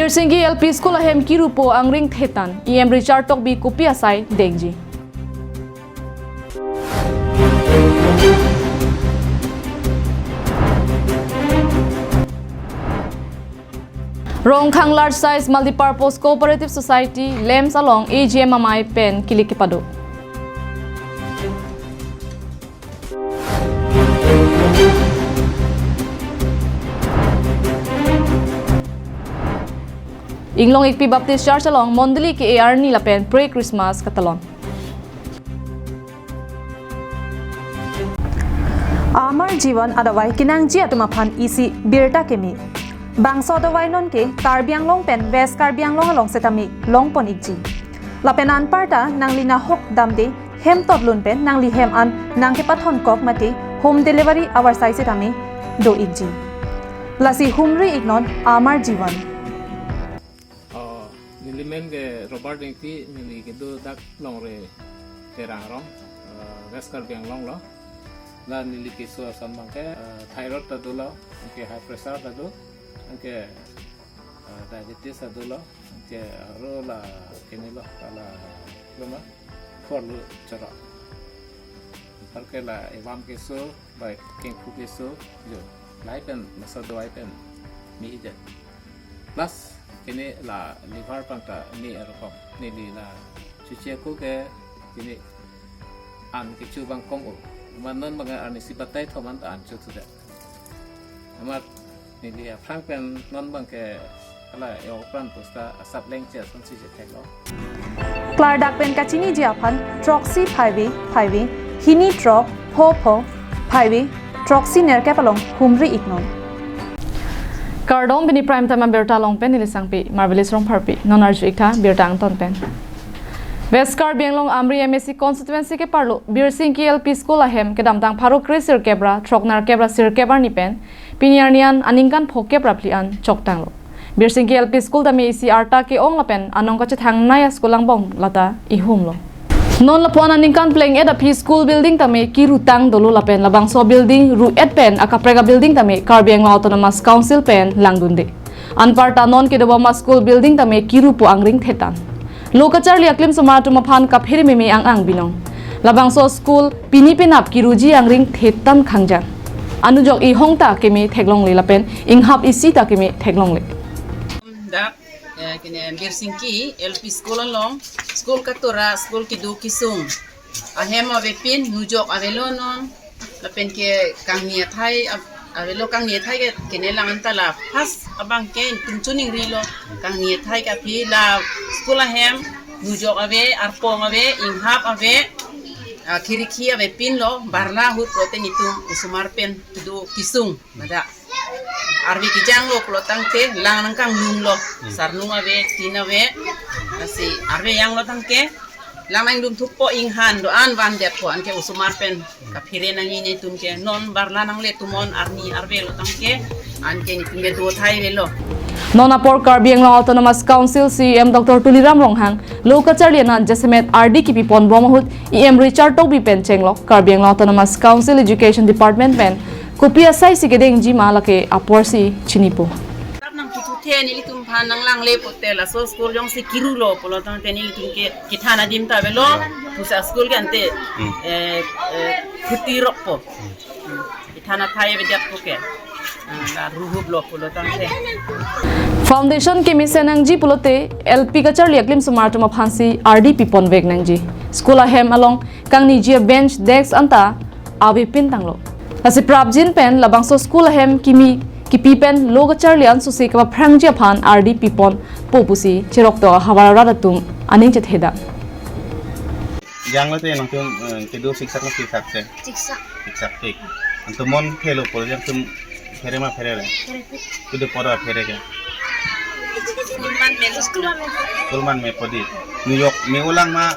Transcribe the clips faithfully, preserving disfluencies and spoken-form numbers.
Birsingki L P School ahem kirupo angring thetan, E M Richard Tokbi kopi asai dengji. Rongkhang Large Size Multipurpose Cooperative Society, LAMS along A G M amei pen kilik kepado. Inglong Ekpi Baptist Church along mondoli ke-e arni lapen pre-Christmas katalon. Amar Jivan adavai kenangji atum aphan isi birta keme. Bangso adavai nonke Karbi Anglong pen West Karbi Anglong along setame longpon ikji. Lapen anparta nangli nahok damde hem totlun pen nangli hem an nangkepathon kok mate home delivery avarsai setame do ikji. Lasi humri iknon Amar Jivan. Oh, neli men ke Robert Engti, neli kedo dak Longri Terang rong, eh, West Karbi Anglong lo. La neli keso ason abangke, eh, thyroid ta dolo, anke high pressure ta do, anke, eh, diabetes ta dolo, anke aro la kene lo, la loma, porlu choro. Anparke la evam keso, bai kengphu keso, jo, lahai pen, masa dawai pen, mi ijat. Plus, kene la liver pangta ni arokom, neli la chuche ko ke, kene an kecho abang kom o. Amat non abang arnisi batai thoman ta an chothudet. Amat neli aphrang pen non abangke hala e-okran pusta asap lengche asonsi chetheklo. Klardak pen kachiniji aphan throksi phaivi phaivi, hini throk pho pho phaivi, throksi nerkep along humri iknon. Kardom, pini Prime Time abirta along pen neli Sangpi Marvelous Rongpharpi. Non arju iktha birta angton pen. West Karbi Anglong Amri M A C constituency keparlo Birsingki L P School ahem kedamtang pharo kre sirkep ra throk nerkep ra sirkep arni pen pini arni an aningkan phokep ra phli an choktanglo. Birsingki L P School tame isi arta ke-ong lapen anong kachethangnei a-school angbong lata ihumlo. Non lapu-an aningkan pleng-et aphi school building tame kirutang dolo lapen labangso building ru-et pen akaprek a-building tame Karbi Anglong Autonomous Council pen langdunde. Anparta non kedobom a-school building tame kirupo angring thetan. Lo kacharli aklimsomar atum aphan kaphere meme ang-ang binong. Labangso school pini penap kiruji angring thetan khangjang. Anujok ihong ta keme theklongle lapen inghap isi ta keme theklongle. Dak, eh, kene Birsingki L P School along, school katura, school kedo kesung ahem avepin, nujok avelo non, lapen ke kangni athai av-, avelo, kangni athai ke kene lang anta la first abangke itum chuningrilo, kangni athai ke aphi la school ahem nujok ave, arpong ave, inghap ave, ah, khiriki avepinlo, barla ahut pulote netum osomar pen kedo kesung mada. Arve kejanglo pulo tangte lang nangkanglunglo. Hmm. Sarnung ave, tin ave. Lasi arve janglo tangte lang nanglungthuppo, inghan do-an vandetpo, anke osomar pen kaphere nangji netum ke, non barla nangle tumon arni arve lo tangte anke netum ke do thai avelo. Non apor Karbi Anglong Autonomous Council C E M Doctor Tuliram Ronghang lo kacharli anat jasemet ardi kipiponbom ahut E M Richard Tokbi pen chenglok Karbi Anglong Autonomous Council Education Department pen kopi asai si kedengji ma lake aporsi chinipo. Tap nangkithuthe nelitum aphan nanglangle pulote laso school jongsi kirulo pulo tangte nelitum ke kethan adim ta avelo, pusi a-school ke ante, hmm, eh, eh, khuti rokpo. Hmm. Kethan athai avedetpo ke. Ah, la ruhuplo pulo tangte. Foundation kemesen nangji pulote L P kacharli aklimsomar atum aphansi ardi piponvek nangji. School ahem along kangniji a-bench, desk anta avepin tanglo. Lasi prapjin pen labangso school ahem kimi kipi pen lo kacharli ansose kapaphrangji aphan ardi piponpo pusi cheroktok ahavar arat atum aning chethedam. Janglo te nangtum, eh, kedo siksak lo siksak se? Siksak. Siksak tik. Antum mon phelo pol jangtum phere ma pherere? Pherepik. Kedo pora phereke? School man me, school man me. School man me podi. Nujok me-olang ma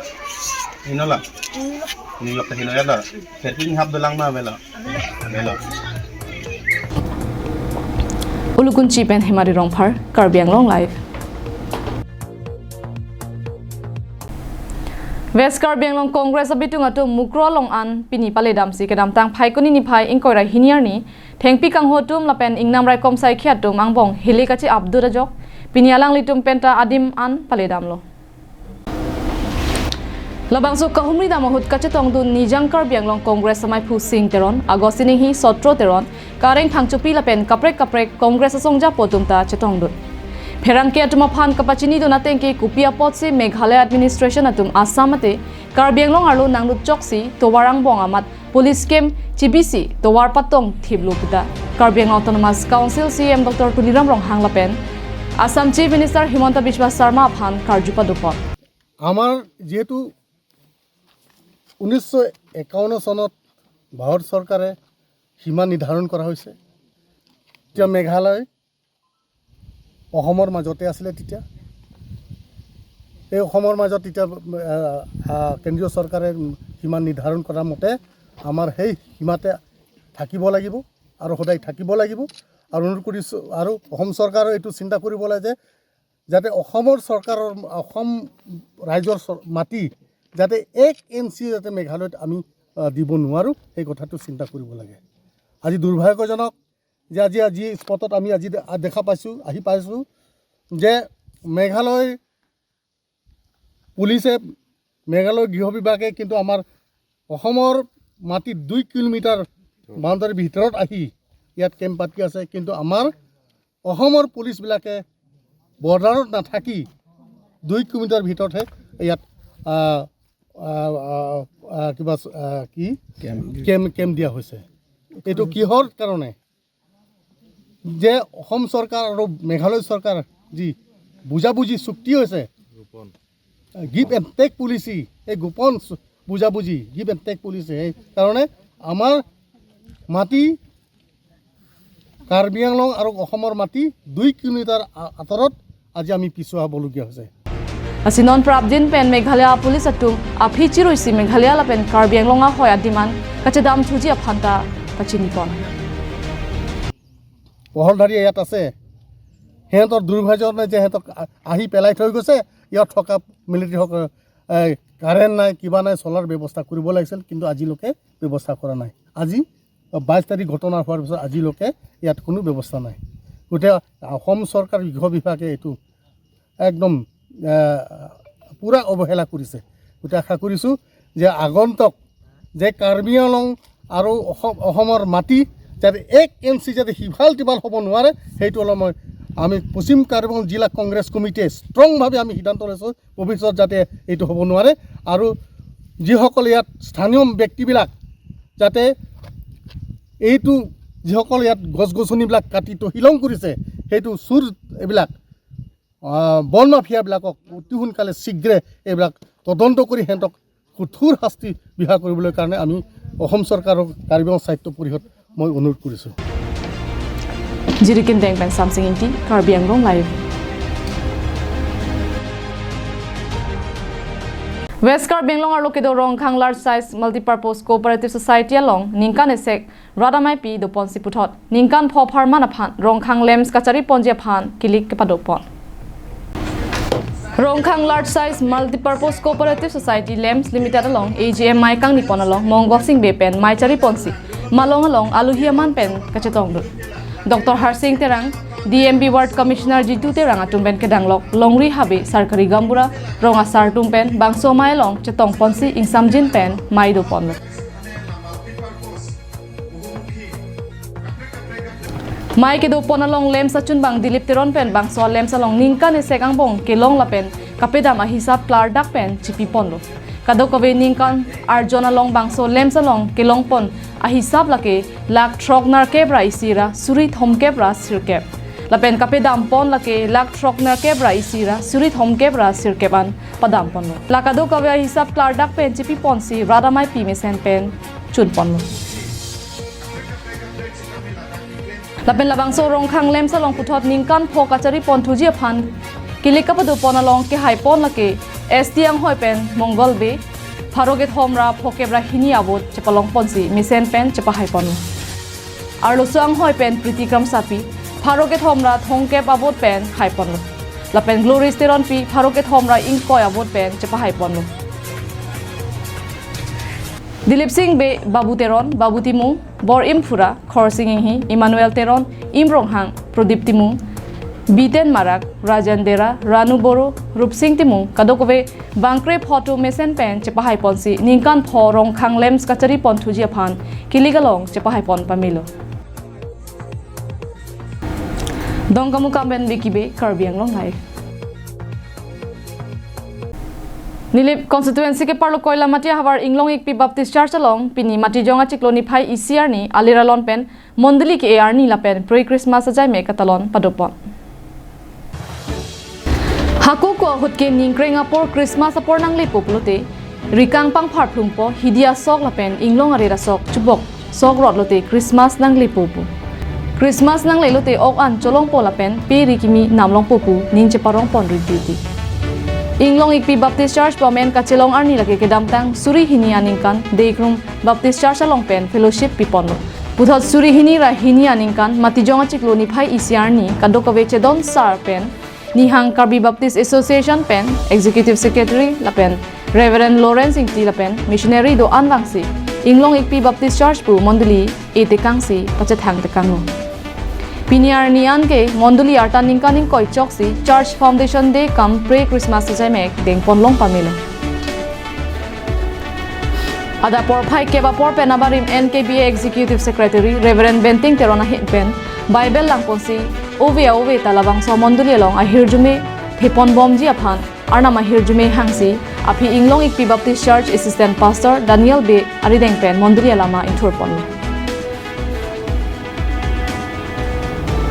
henolang? Nujok. Nujok ta heno ya lo. Pherepik inghap dolang ma avelo? Avelo. Ulukunchi pen Hemari Rongphar, Karbi Anglong Live. West Karbi Anglong Congress abitung atum Mukroh along an pini paledamsi kedamtang Phaikuni niphai ingkoi ra hini arni thengpi kangho atum lapen ingnam raikom saikhi atum angbong hile kache-apdun ajok Pini alanglitum penta adim an paledamlo. Labangso kahumri dam ahut kachetongdun Nijang Karbi Anglong Congress amaiphu Sing Teron, August ninghi Sotro Teron, Kareng Phangchopi lapen kaprek kaprek Congress asongja atum ta chetongdun. Pherangke atum aphan kapachinidun atengke kopi apotsi Meghalaya administration atum Assam mate Karbi Anglong arlo nanglut choksi tovar angbong amat police camp chibisi tovar patong thiplo puta Karbi Anglong Autonomous Council C E M Doctor Tuliram Ronghang lapen Assam Chief Minister Himanta Biswa Sarma aphan karju padopon. আমাৰ যিহেতু ঊনৈছশ একাৱন্ন চনত ভাৰত চৰকাৰে সীমা নিৰ্ধাৰণ কৰা হৈছে, তেতিয়া মেঘালয় অসমৰ মাজতে আছিলে। তেতিয়া এই অসমৰ মাজত তেতিয়া, আহ, আহ, কেন্দ্ৰীয় চৰকাৰে সীমা নিৰ্ধাৰণ কৰা মতে আমাৰ সেই সীমাতে থাকিব লাগিব আৰু সদায় থাকিব লাগিব। আৰু অনুৰোধ কৰিছোঁ, আৰু অসম চৰকাৰে এইটো চিন্তা কৰিব লাগে যে যাতে অসমৰ চৰকাৰৰ, অসম ৰাইজৰ চৰ-, মাটি যাতে এক ইঞ্চি যাতে মেঘালয়ত আমি, আহ, দিব নোৱাৰোঁ, সেই কথাটো চিন্তা কৰিব লাগে। আজি দুৰ্ভাগ্যজনক যে আজি, আজি স্পটত আমি আজি দে-, দেখা পাইছোঁ, আহি পাইছোঁ যে মেঘালয় পুলিচে, মেঘালয় গৃহ বিভাগে কিন্তু আমাৰ অসমৰ মাটি দুই কিলোমিটাৰ বাউণ্ডাৰীৰ ভিতৰত আহি ইয়াত কেম্প পাতি আছে, কিন্তু আমাৰ অসমৰ পুলিচবিলাকে বৰ্ডাৰত নাথাকি দুই কিলোমিটাৰ ভিতৰতহে ইয়াত, আহ, আহ, আহ, আহ, কিবা, আহ, কি? কেম্প। কেম্প, কেম্প দিয়া হৈছে। এইটো কিহৰ কাৰণে? যে অসম চৰকাৰ আৰু মেঘালয় চৰকাৰ যি বুজাবুজি চুক্তি হৈছে, গোপন। Give and take policy, এই গোপন চু-, বুজাবুজি, give and take policy, সেইকাৰণে আমাৰ মাটি কাৰ্বি আংলং আৰু অসমৰ মাটি দুই কিলোমিটাৰ আ-, আঁতৰত আজি আমি পিছুৱাবলগীয়া হৈছে। Lasi non prapjin pen Meghalaya police atum aphi chiruisi Meghalaya lapen Karbi Anglong ahoi adim an kachedam thuji aphan ta pachinipon. পহলধাৰী ইয়াত আছে, সিহঁতৰ দুৰ্ভাগ্য নাই যে সিহঁতক আ-, আহি পেলাই থৈ গৈছে। ইয়াত থকা মিলিটাৰী সকল, এ, কাৰেণ্ট নাই, কিবা নাই, চলাৰ ব্যৱস্থা কৰিব লাগিছিল, কিন্তু আজিলৈকে ব্যৱস্থা কৰা নাই। আজি বাইছ তাৰিখ ঘটনা হোৱাৰ পিছত আজিলৈকে ইয়াত কোনো ব্যৱস্থা নাই। গতিকে অসম চৰকাৰ গৃহ বিভাগে এইটো একদম, এ, পূৰা অৱহেলা কৰিছে। গতিকে আশা কৰিছোঁ যে আগন্তুক যে কাৰ্বি আংলং আৰু অসম, অসমৰ মাটি যাতে এক ইঞ্চি যাতে সিফাল তিফাল হ'ব নোৱাৰে, সেইটো অলপ মই, আমি পশ্চিম কাৰ্বি আংলং জিলা কংগ্ৰেছ কমিটিয়ে ষ্ট্ৰংভাৱে আমি সিদ্ধান্ত লৈছোঁ, ভৱিষ্যত যাতে এইটো হ'ব নোৱাৰে। আৰু যিসকল ইয়াত স্থানীয় ব্যক্তিবিলাক যাতে এইটো, যিসকল ইয়াত গছ গছনিবিলাক কাটি তহিলং কৰিছে, সেইটো চুৰ এইবিলাক, আহ, বন মাফিয়াবিলাকক অতি সোনকালে শীঘ্ৰে এইবিলাক তদন্ত কৰি সিহঁতক কঠোৰ শাস্তি বিহাৰ কৰিবলৈ কাৰণে আমি অসম চৰকাৰক কাৰ্বি আংলং সাহিত্য পৰিষদ মই অনুৰোধ কৰিছোঁ। Jirikin Deng pen Samsing Ingti, Karbi Anglong Live. West Karbi Anglong arlo kedo Rongkhang Large Size Multipurpose Cooperative Society along ningkan esek rat amaipi doponsi puthot ningkan pho pharman aphan Rongkhang lamps kachari ponji aphan kilik kepadopon. Rongkhang Large Size Multipurpose Cooperative Society Lamps Limited along A G M mei kangni pon along Mongol Sing Bey pen mei chari ponsi malong along aluhi aman pen kachetongdun. Doctor Harsing Terang, D M B Ward Commissioner Jitu Terang atum pen kedanglok Longri Habe, Sarkari Gaonbura, rong asar atum pen bangso mei along chetong ponsi ingsamjin pen mei doponlo. Mei kedopon along lamps achunbang Dilip Teron pen bangso lamps along ningkan esek angbong kelong lapen kapedam ahisap klardak pen chipi ponlo. Kadokave ningkan arjon along bangso lamps along kelong pon ahisap lake lakh throk nerkep ra isi ra suri thomkep ra sirkep. Lapen kapedam pon lake lakh throk nerkep ra isi ra suri thomkep ra sirkep an padam ponlo. La kadokave ahisap klardak pen chipi ponsi rat amaipi mesen pen chun ponlo. Lapen labangso Rongkhang lamps along puthot ningkan pho kachari pon thuji aphan kilik kapado pon along kehai pon lake S T anghoi pen Mongol Bey, pharo kethom ra phokep ra hini a-vote chepalong ponsi mesen pen chepahai ponlo. Arloso anghoi pen Priti Kramsapi, pharo kethom ra thomkep a-vote pen hai ponlo. Lapen Glories Teronpi, pharo kethom ra ingkoi a-vote pen chepahai ponlo. Dilip Sing Bey, Babu Teron, Babu Timung, Bor Imphura, Khorsing Inghi, Emmanuel Teron, Im Ronghang, Pradip Timung, Biten Marak, Rajan Dera, Ranu Boro, Rupsing Timung, kadokave bangkre photo mesen pen chepahai ponsi ningkan pho Rongkhang lamps kachari pon thuji aphan kilik along chepahai pon pamelo. Dongkamukam pen Vicky Bey, Karbi Anglong Live. Nilip constituency keparlo Koilamati ahavar Inglong Ikpi Baptist Church along pini Matijong achiklo niphai isi arni alir alon pen mondoli ke-e arni lapen pre-Christmas ajaimek katalon padopon. Hako ko ahut ke ningkreng apor Christmas apor nanglepo pulote, rikang pangpharplungpo, hidi asok lapen inglong arit asok chubok sok rot lote Christmas nanglepo pu. Christmas nanglelote ok an cholongpo lapen pe ri kimi namlongpo pu ning cheparong pon ri titi. Inglong Ikpi Baptist Church pu amen kachelong arni lake kedamtang suri hini aningkan Deikrum Baptist Church along pen fellowship piponlo. Puthot suri hini ra hini aningkan Matijong achiklo niphai isi arni kadokave chedon sar pen Nihang Karbi Baptist Association pen Executive Secretary lapen Reverend Lawrence Ingti lapen missionary do-an vangsi Inglong Ikpi Baptist Church pu mondoli etekangsi pachethang tekanglo. Pini arni an ke mondoli arta ningkan ingkoi choksi Church Foundation Day cum pre-Christmas ajaimek dengponlong pamelo. Adap porphai kep apor pen abarim N K B A Executive Secretary Reverend Benting Teron ahin pen Bible langponsi, ove ove ta labangso mondoli along ahirjume theponbomji aphan Arnam ahirjume hangsi, aphi Inglong Ikpi Baptist Church Assistant Pastor Daniel Bey arideng pen mondoli alama ingthurponlo.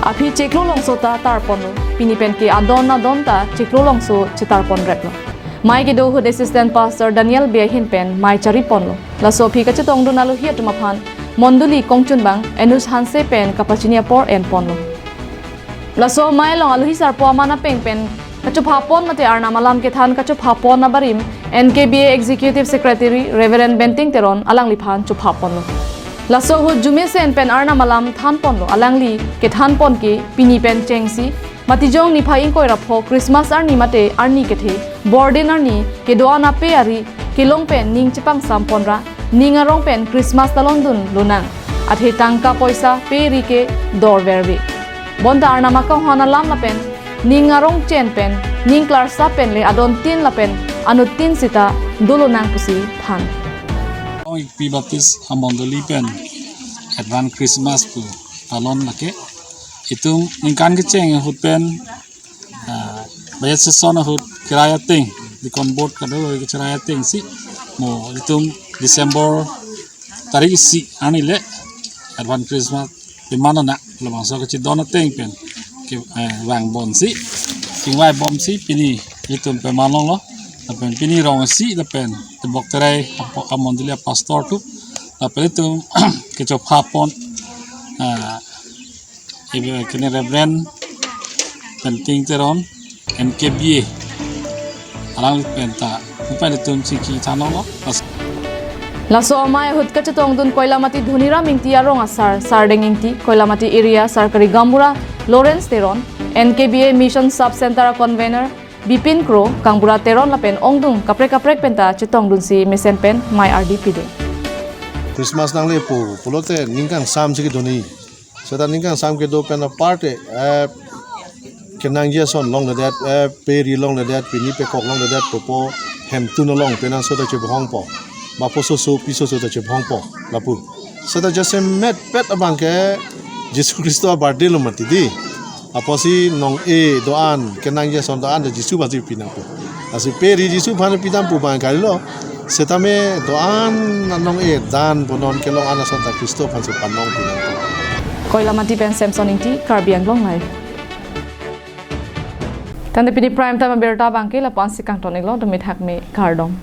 Aphi chiklo longso ta tarponlo, pini pen ke adon adon ta chiklo longso chetarpon replo. Mai kedo ahut Assistant Pastor Daniel Bey ahin pen mai chariponlo. Laso aphi kachetongdun alohi atum aphan mondoli kongchunbang Enus Hanse pen kapachini apor enponlo. Laso amei along alohi sarpo aman apeng pen kachophapon mate Arnam alam kethan kachophapon abarim N K B A Executive Secretary Reverend Benting Teron alangliphan chophaponlo. Laso ahut arjumesen pen Arnam alam thanponlo, alangli kethanpon ke pini pen chengsi Matijong niphai ingkoi ra pho Christmas arni mate arni kethe bordin arni kedo-an ape ari kelong pen ning chepangsamponra ning arong pen Christmas talongdun lonang. Athe tangka poisa pe ri ke dorverve. Bonta Arnam akanghon alam lapen ning arong chen pen ning klarsap pen le adontin lapen anuttin sita dolonang pusi than. Inglong Ikpi Baptist amondoli pen Advance Christmas pu talon lake itum ningkan kecheng ahut pen, ah, budget session ahut kerai ateng, deacon board kadokave kerai ateng si mo itum December tarik isi arni le Advance Christmas pemalonak labangso kachidon ateng pen ke, eh, vangbomsi, chingvaibomsi pini itum pemalonglo, lapen pini rong isi lapen tebok terai apo-, amondoli apastor atum lapen itum kechophapon, ah, ibe kene Reverend Benting Teron, N K B A. Alangli penta, upai itum chingki thanlo, pas. Laso amei ahut kachetongdun Koilamati Dhoniram Ingti arong asar, Sardeng Ingti, Koilamati Area Sarkari Gaonbura Lawrence Teron, N K B A Mission Sub Center Convener Bipin Kro, Kangbura Teron lapen ongdung kaprek kaprek penta chetongdunsi mesen pen mai ardi pidun. Christmas nanglepo pulote ningkan sam si kedoni. Seta ningkan sam kedo pen aparte, eh, kenangji ason longledet, eh, pe ri longledet, pini pekok longledet, popo hemtun along penang so ta chebohongpo. Ba poso so, piso so ta chebohongpo, lapu. Seta jasemet pet abang ke Jisu Khristo a-birthday lo mati di. Apotsi nong-e do-an, kenangji ason do-an ta Jisu aphansi pinangpo. Lasi pe ri Jisu aphan pidam pu abang kalilo. Setame do-an nong-e dan bonon kelong an ason ta Khristo aphansi panong pinangpo. Koilamati pen Samson Ingti, Karbi Anglong Live. Tangte pini prime time abirta abang ke lapu-ansi kangton-iklo, dumi thakme kardom.